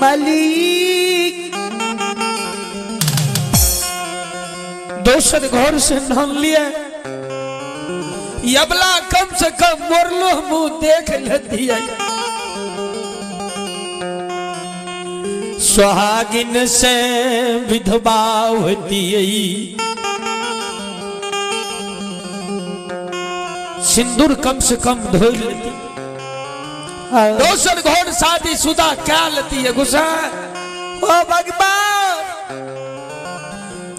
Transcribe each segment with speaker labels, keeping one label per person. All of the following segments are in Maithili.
Speaker 1: मालिक दोसर घर से नाम लिया यबला कम से कम मोरलो मुंह देख लेती है। सुहागिन से विधवा होती है, सिंदूर कम से कम धो लेती, दोसर घर शादी शुदा क्या लेती है गुस्सा। ओ भगवान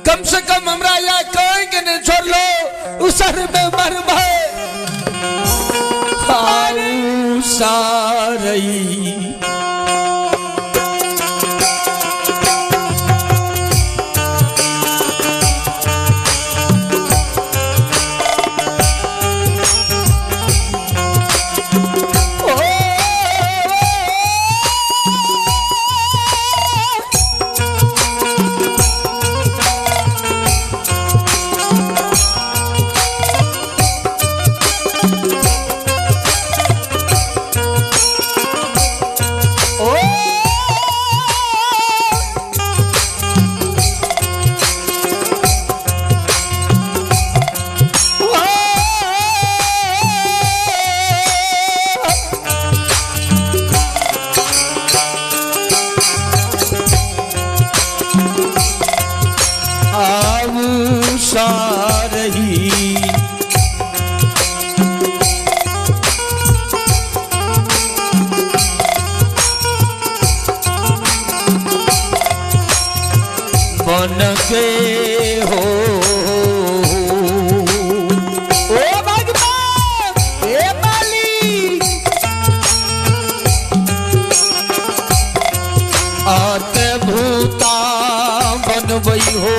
Speaker 1: कम से कम हमरा या कहेंगे नहीं छोड़ लो उसर में मर भाई सारई। मन के हो ओ भगवान ए मालिक आत भूता बनबई हो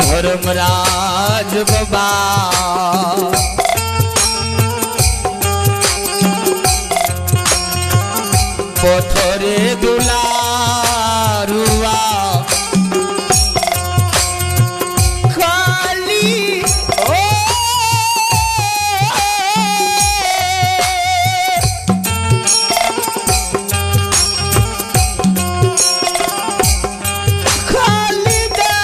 Speaker 1: धर्मराज बाबा पथरे दुलारुआ खाली ओ खाली दा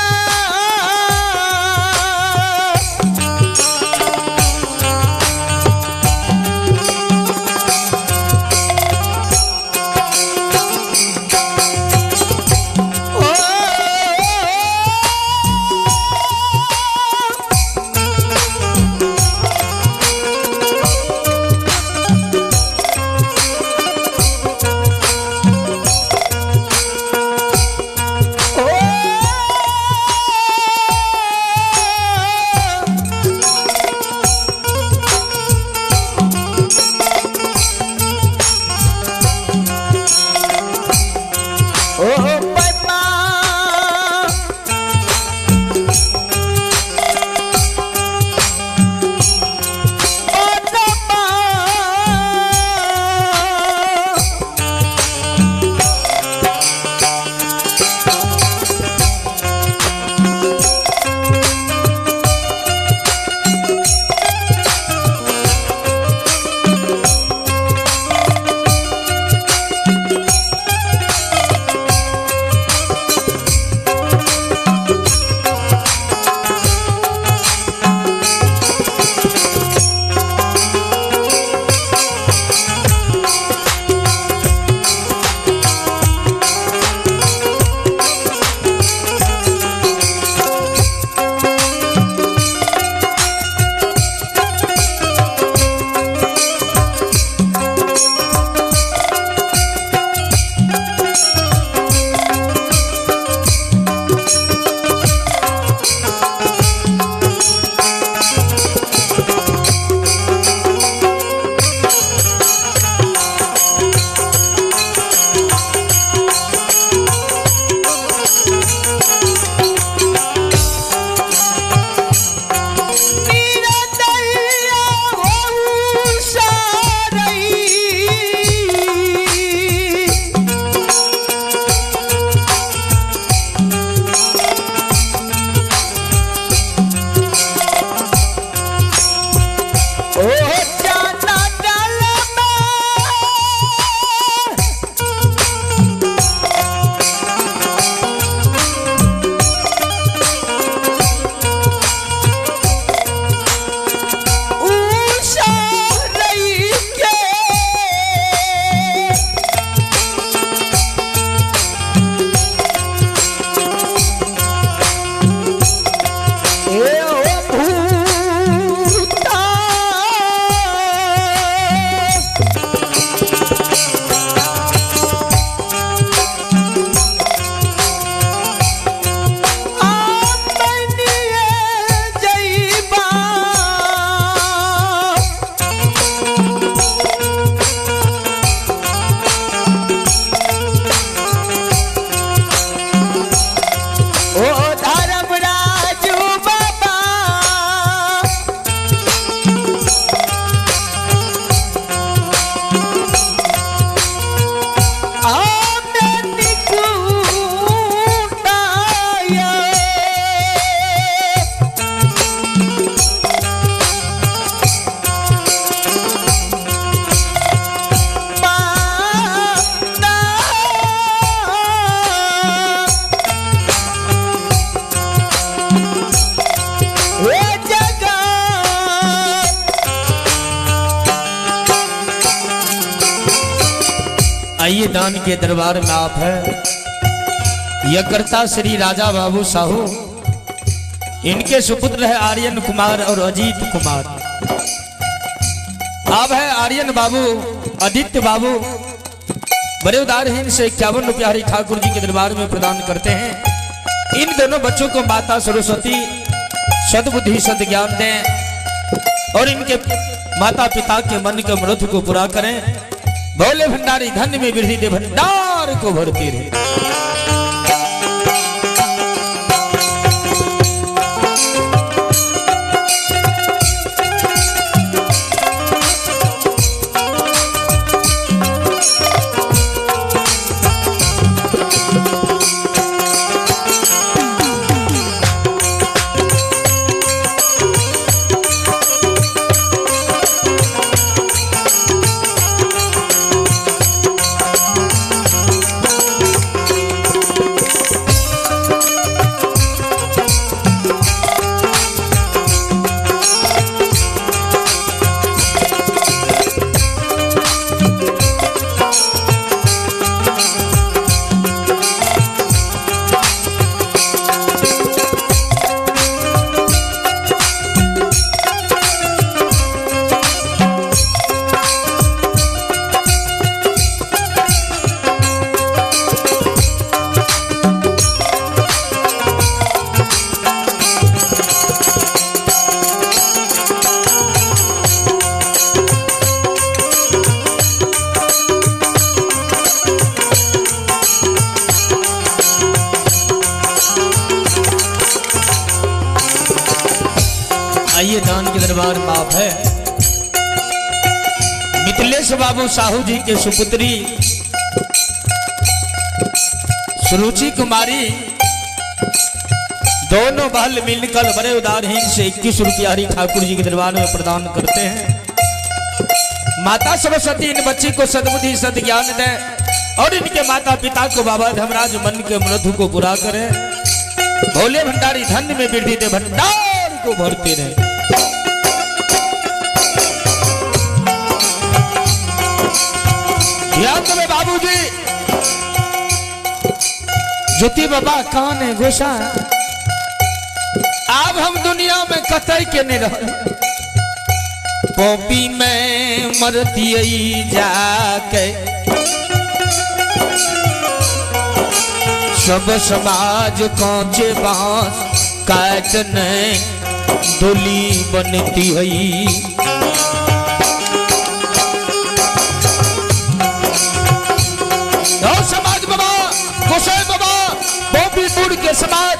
Speaker 1: आइए दान के दरबार में आप है। यह कर्ता श्री राजा बाबू साहू, इनके सुपुत्र है आर्यन कुमार और अजीत कुमार। आप है आर्यन बाबू, आदित्य बाबू, बड़े उदारहीन से 51 रुपया हरि ठाकुर जी के दरबार में प्रदान करते हैं। इन दोनों बच्चों को माता सरस्वती सद्बुद्धि सद्ज्ञान दें और इनके माता पिता के मन के मनोरथ को पूरा करें। भोले भंडारी धन में वृद्धि दे, भंडार को भरती रहे। आइए दान के दरबार माफ है। मिथिलेश बाबू साहू जी के सुपुत्री सुरुचि कुमारी दोनों बहल मिलकर बड़े उदारहीन से 21 रुपया हरि ठाकुर जी के दरबार में प्रदान करते हैं। माता सरस्वती इन बच्ची को सद्बुद्धि सद्ज्ञान दे और इनके माता पिता को बाबा धर्मराज मन के मनोरथ को पूरा करें। भोले भंडारी धन में वृद्धि दे, भंडार को भरते रहे। ध्यान दे बाबूजी, ज्योति बाबा कौन है गोसा, अब हम दुनिया में कतई के नहीं रह। पोपी में मरती जाके सब समाज कांचे बांस काटने डोली बनती है। समाज बाबा गोसाई बाबा बोबीपुर के समाज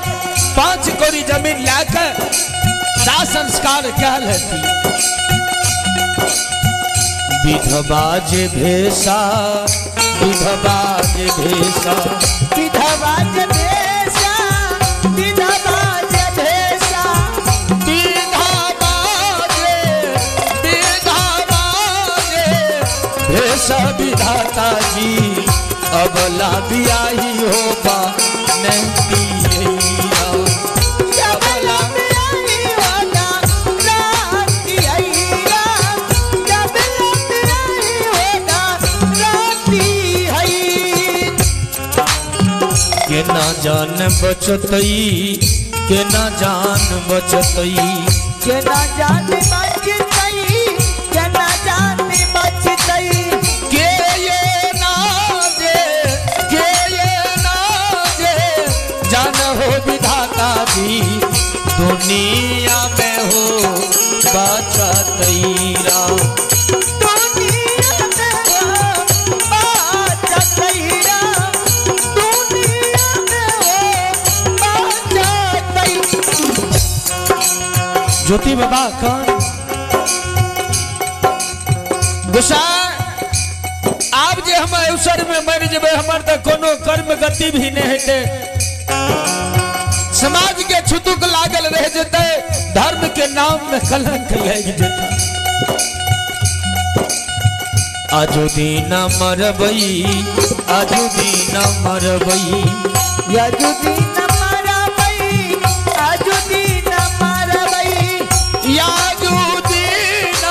Speaker 1: 5 कोरी जमीन लाकर दाह संस्कार क्या लेती। विधवा जे भेषा, विधवा जे भेषा,
Speaker 2: विधवा जे भेषा, विधवा जे भेषा,
Speaker 1: विधवा जे, विधवा जे भेषा विधाता जी अबला बियाही हो बा नहीं।
Speaker 2: अबला बियाही हो ना राती हैया, अबला बियाही हो ना राती है।
Speaker 1: के ना जान बचतई, के ना जान बचतई,
Speaker 2: के ना जान बचतई, के ना जान बचतई,
Speaker 1: के ये ना जे, के ये ना जे जान हो विधाता जी दुनिया में हो बचतई राम।
Speaker 2: दुनिया में हो बचतई राम, दुनिया में हो बचतई।
Speaker 1: ज्योति बाबा कौन गुस्सा, आप जे हम अवसर में मर जेबै हमर तो कोनो कर्म गति भी नहीं हेतै, समाज के छुतुक लागल रह जेतै, धर्म के नाम में कलंक लागि जेतै। आजो दिन मरबई, आजो दिन मरबई,
Speaker 2: आजो दिन मरबई, आजो दिन मरबई,
Speaker 1: आजो दिन,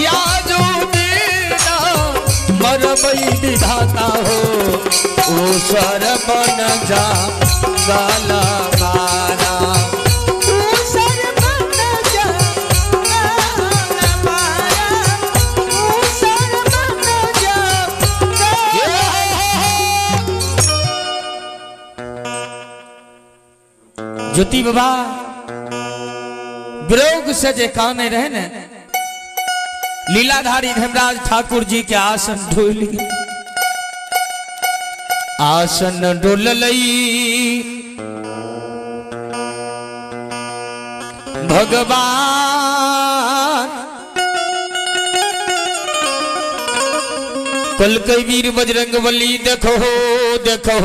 Speaker 1: आजो दिन मरबई विधाता ऊसर बन जा गल मारा।
Speaker 2: ऊसर बन जा मारा, ऊसर बन जा।
Speaker 1: ज्योति बाबा विरोग से जे काने रहे ने, लीलाधारी धर्मराज ठाकुर जी के आसन ढोल, आसन डोल लई भगवान। कल कई वीर बजरंग बली देखो देखो,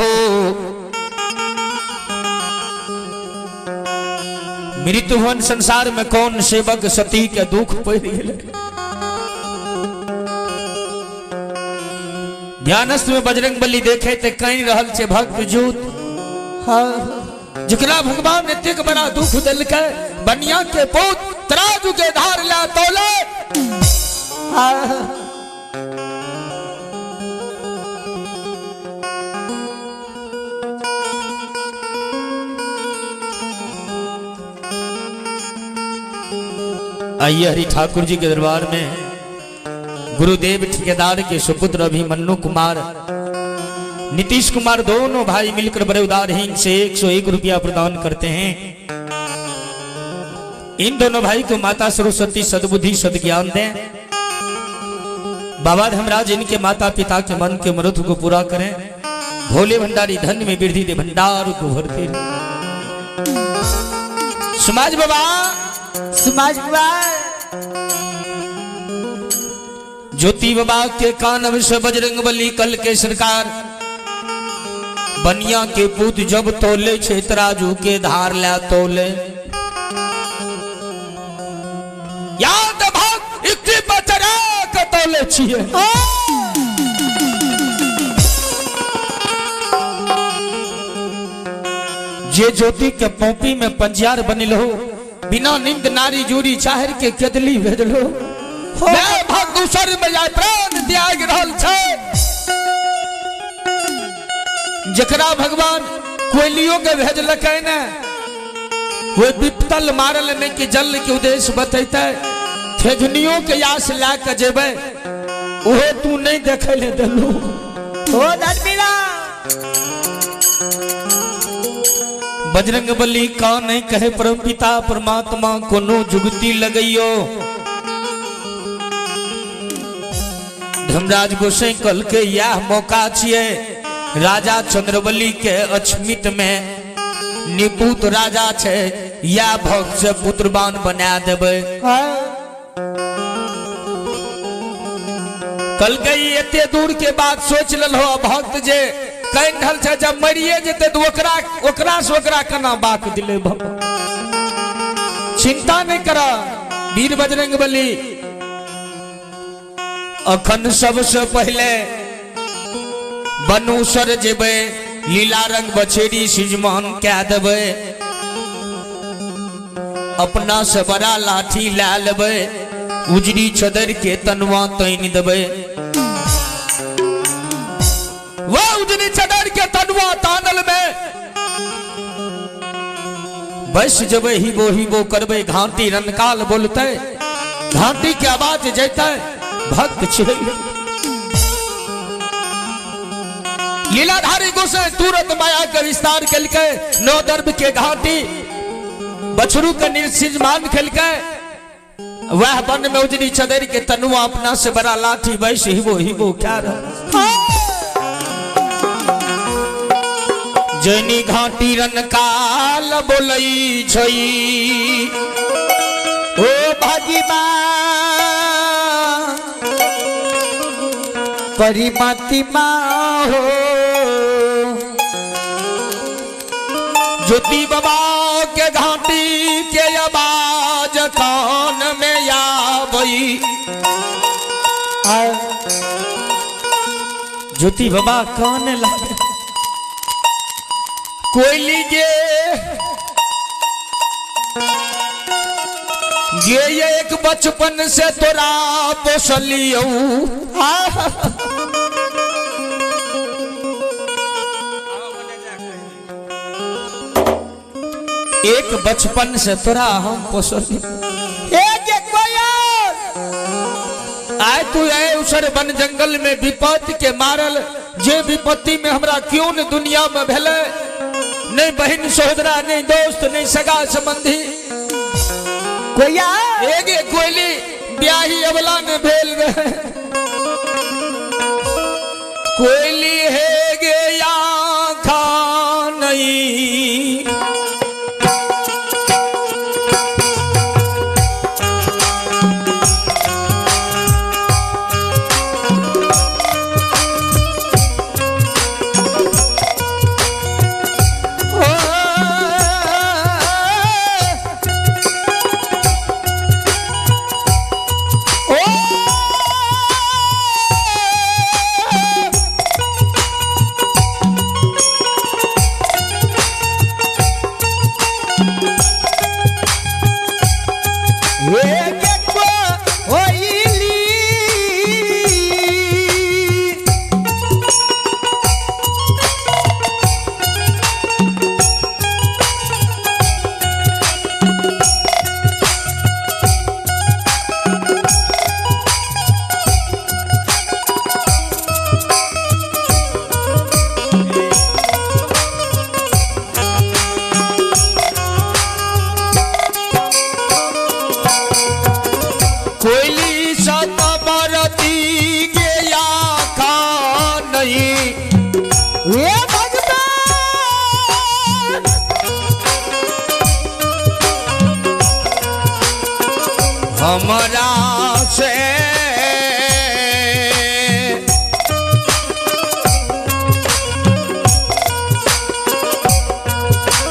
Speaker 1: मृत्यु भवन संसार में कौन सेवक सती के दुख पड़ गेलै। ध्यानस्थ में बजरंग बली देखे ते कहीं रहल छे भक्त जूत।
Speaker 2: हाँ,
Speaker 1: जकरा भगवान एतेक बड़ा दुख देलकै, बनिया के पूत तराजू के धार ला तोले।
Speaker 2: हाँ,
Speaker 1: आइए हरि ठाकुर जी के दरबार में गुरुदेव ठेकेदार के सुपुत्र अभिमन्यु कुमार, नीतीश कुमार दोनों भाई मिलकर बड़े उदारहीन से 101 रुपया प्रदान करते हैं। इन दोनों भाई को माता सरस्वती सद्बुद्धि सद्ज्ञान दें। बाबा धर्मराज इनके माता पिता के मन के मनोरथ को पूरा करें। भोले भंडारी धन में वृद्धि दे, भंडार को भरते। समाज बाबा,
Speaker 2: समाज बाबा,
Speaker 1: ज्योति बाबा के कान से बजरंग बली कल के सरकार बनिया के पूत जब तोले छे तराजू के धार ला तोले। याद भक्त इक्की बचरा के तोले छिए। जे ज्योति के पोपी में पंजियार बनिल हो, बिना निंद नारी जूरी चाहर के केदली भेजलो। भक्त दूसर में जाय प्राण त्याग रहल छे। जकरा भगवान कोयलियों के भेजलकै ने, कोई विपतल मारल ने कि जल के उद्देश्य बतैते, थेजनियों के आस ला के जेबै ओहो तू नहीं देखे ले देलू।
Speaker 2: ओ धर्मीरा
Speaker 1: बजरंग बली का नहीं कहे परम पिता परमात्मा कोनो जुगती लगइयो। धर्मराज गोसाई कल के यह मौका छिए राजा चंद्रबली के अछमित में निपुत राजा छे, या भक्त से पुत्रवान बना देबै। कल गई एते दूर के बात सोच ललो भक्त जे कह रहल छे जब मरिए जेते तो ओकरा ओकरा से ओकरा केना बात दिले। चिंता नहीं करा वीर बजरंग बली, अखन सबसे पहले बनूसर जेबै, लीला रंग बछेरी सिजमान कह देबै, अपना से बड़ा लाठी ला लेबै, उजरी चदर के तनवा तैन देबै। वह उजरी चदर के तनवा तानल में बस जबै, हिबो हिबो करबै, घाटी रनकाल बोलते, घाटी के आवाज जैते भक्त छे। लीलाधारी गोसाई तुरंत माया के विस्तार कलके, नौ दर्भ के घाटी बछरू के निर्सिजमान खेलके, वह वन में उजरी चदर के तनुआ अपना से बड़ा लाठी वैसे हिबो हिबो क्या रहा। जैनी घाटी रनकाल बोलई छई,
Speaker 2: ओ भागीमा परिमति माँ हो।
Speaker 1: ज्योति बाबा के घाटी के आवाज कान में आबई। ज्योति बाबा कान लागे कोयली गे गे एक बचपन से तोरा पोसलियौ, एक बचपन से तोरा हम पोसली। आए तू आए उसर वन जंगल में विपत्ति के मारल, जे विपत्ति में हमरा क्यों न दुनिया में भेले, नहीं बहन सहोदरा, नहीं दोस्त, नहीं सगा संबंधी।
Speaker 2: कोया
Speaker 1: एगे कोयली ब्याही अबला ने भेल रहे। कोयली हे गे आखा नहीं हमरा से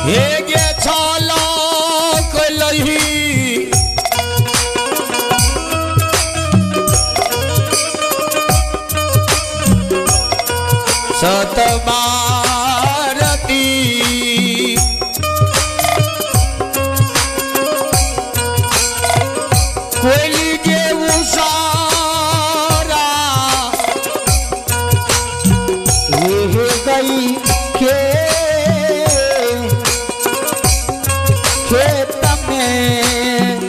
Speaker 1: हे गे छाला कलही सतबारती कोयली के उसारा
Speaker 2: ये गई के खेत में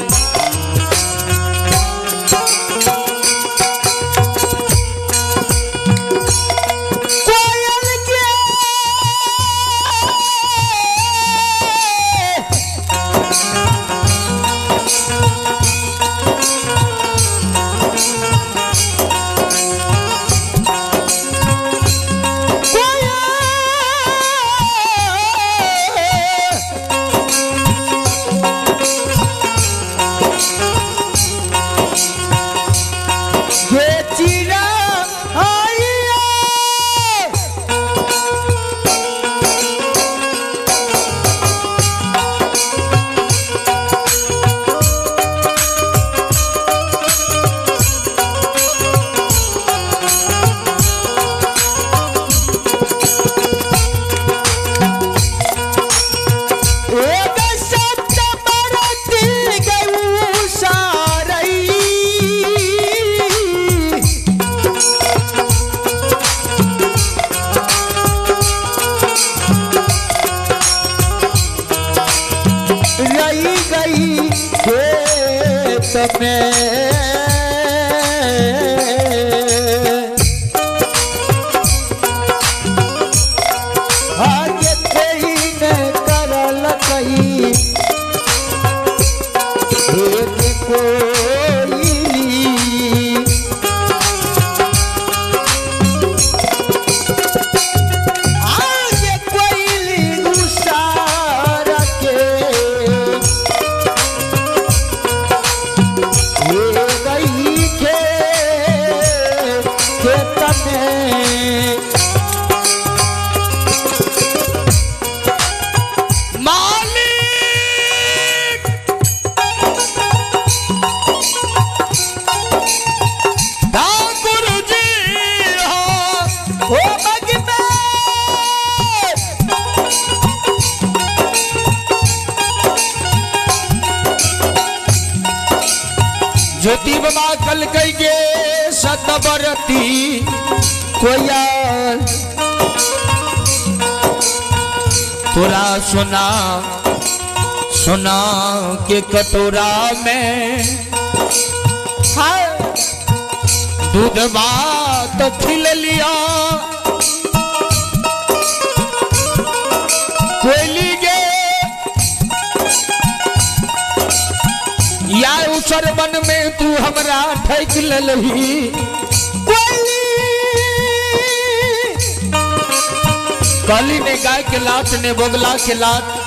Speaker 2: कोयल के खेत में आगे कोई न करल कई एक कोई आगे कोई गुसार के गई खेत में
Speaker 1: मालिक ठाकुर जी हो
Speaker 2: ओ भगवान
Speaker 1: ज्योति बाबा कल कई गे सतबरती
Speaker 2: कोयल
Speaker 1: तोरा सुना सोना के कटोरा में दूध भात खिल लिया। कोयली गे या उसर बन में तू हमरा ठैक ललही। काली ने गाय के लात ने बोगला के लात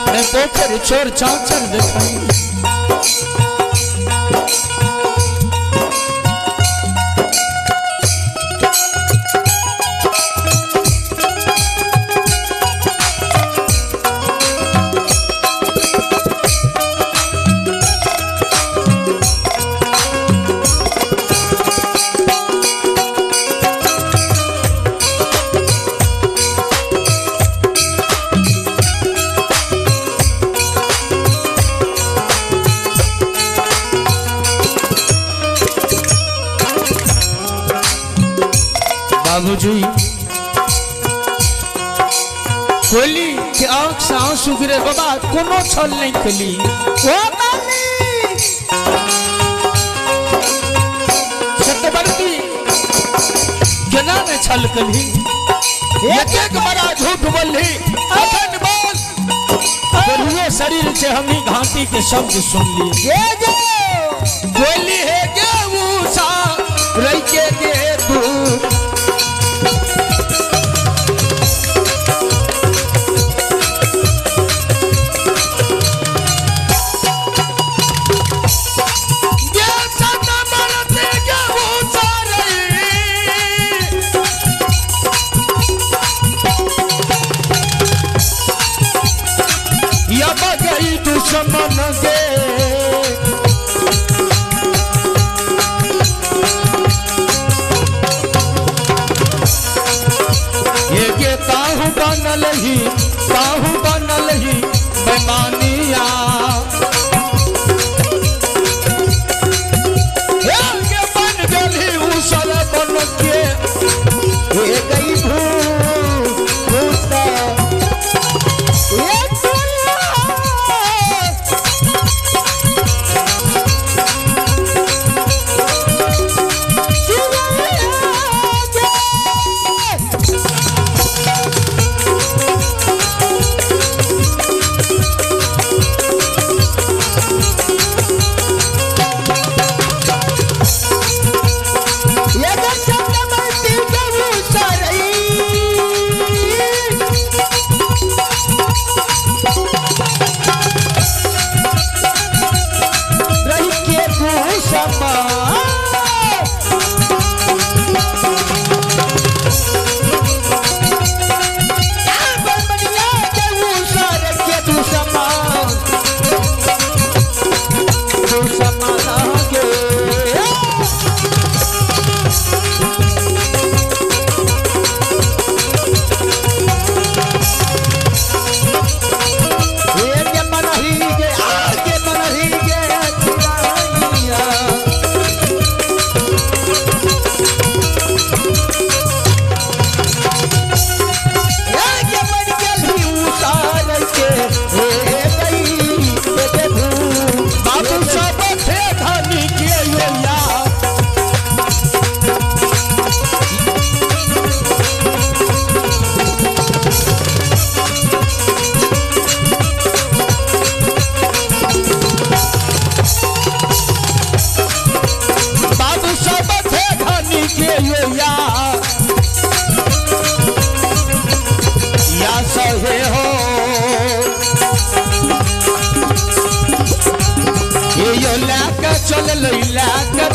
Speaker 1: ने पोखर छोर चाचर देखाई। बाबूजी कोयली के आंख से आंसू गिरे, बाबा कोनो छल नहीं कली। सतबरती केना ने छल कली, एक बड़ा झूठ बोलली। अखन बोल बोलिए शरीर से हमी घाटी के शब्द सुन लिए। कोयली है गे ऊषा रही के गे तू दुश्मन के ये के ताहू बनल ही बेमानिया। ये के बन गली उसर बन के
Speaker 2: ये गई भूता ये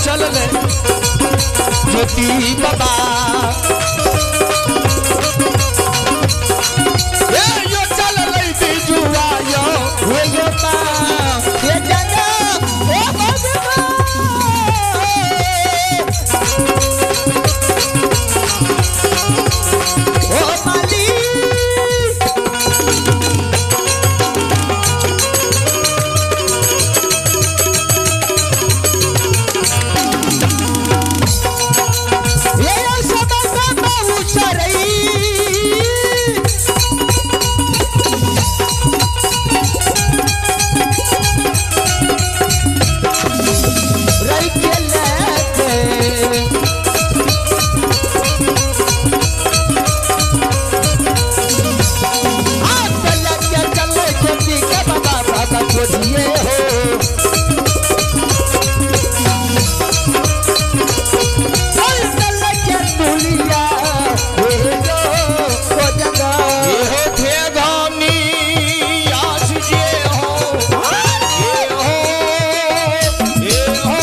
Speaker 1: चल ले ज्योति बाबा ये यो चल ले बिजुआ यो
Speaker 2: ये यो मा ये जगा ओ भगवान ओ माली चलई के लेके। आ चल के चले ज्योति के बाबा बाबा खोजिए हो। चल चल के दुलिया हे जो ओ जगह
Speaker 1: ये हो थे धानी आस जे हो, ये हो, ये हो,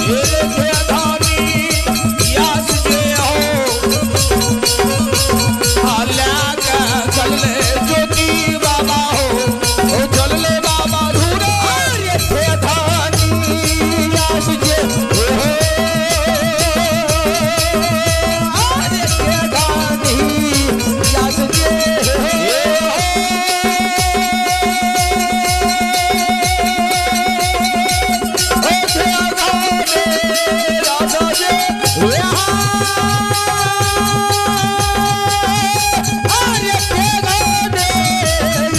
Speaker 1: ये थे धानी आस जे हो। आला के चले ज्योति बाबा हो, ओ चले बाबा धूरा।
Speaker 2: अरे थे धानी आस जे हो, अरे थे धानी आस जे हो।
Speaker 1: ये हो, ओ थे धानी राजा जे।
Speaker 2: अरे थे धानी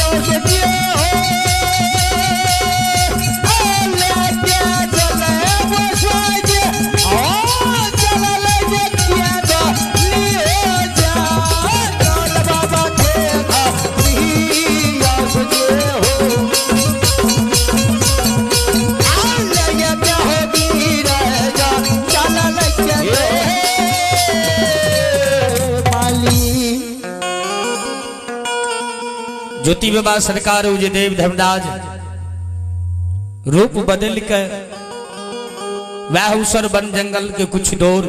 Speaker 2: आस जे हो, अरे के चले बसाए जे, ओ चलले जे किया लिए जा। चल बाबा थे धानी आस जे हो।
Speaker 1: ज्योति बाबा सरकार उजे देव धर्मराज रूप बदल के वह उसर वन जंगल के कुछ दूर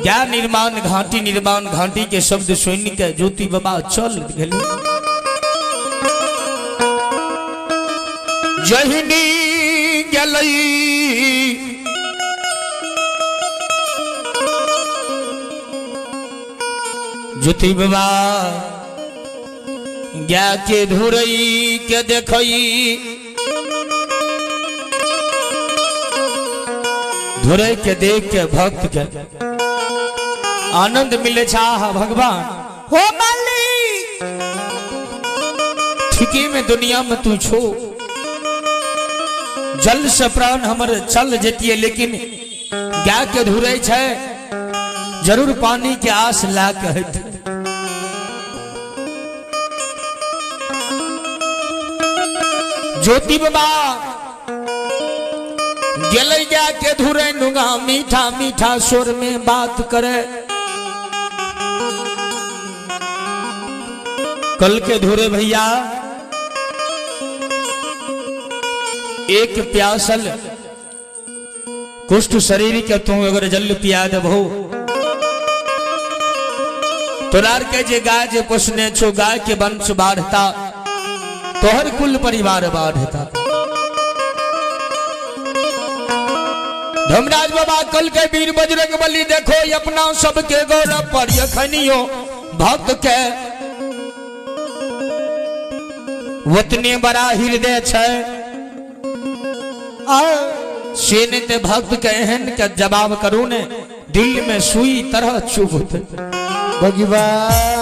Speaker 1: ज्ञान निर्माण घाटी निर्माण घाटी के शब्द सुन के ज्योति बाबा चल गेले। जहिनी गेलई ज्योति बाबा गाय के धुरई के देखई, धुरई के देख के भक्त के आनंद मिले छा। भगवान
Speaker 2: हो मालिक
Speaker 1: ठीके में दुनिया में तू छो, जल से प्राण हमर चल जतिये, लेकिन गाय के धुरई छे जरूर पानी के आस ला के हेतै। ज्योति बाबा गेलै गाय के धुरै नुगा मीठा मीठा स्वर में बात करे। कल के धुरे भैया एक प्यासल कुष्ठ शरीर के तू अगर जल पिया देबहो, तोरार के जे गाय जे पोसने छो गाय के वंश बाढ़ता, तोहर कुल परिवार बाढ़ता। धर्मराज बाबा कल के वीर बजरंग बली देखो अपना सबके गौरव पर यखनियो भक्त के उतने बड़ा हृदय छै से नहीं ते भक्त के एहन के जवाब करू ने दिल में सुई तरह चुभत।
Speaker 2: भगवान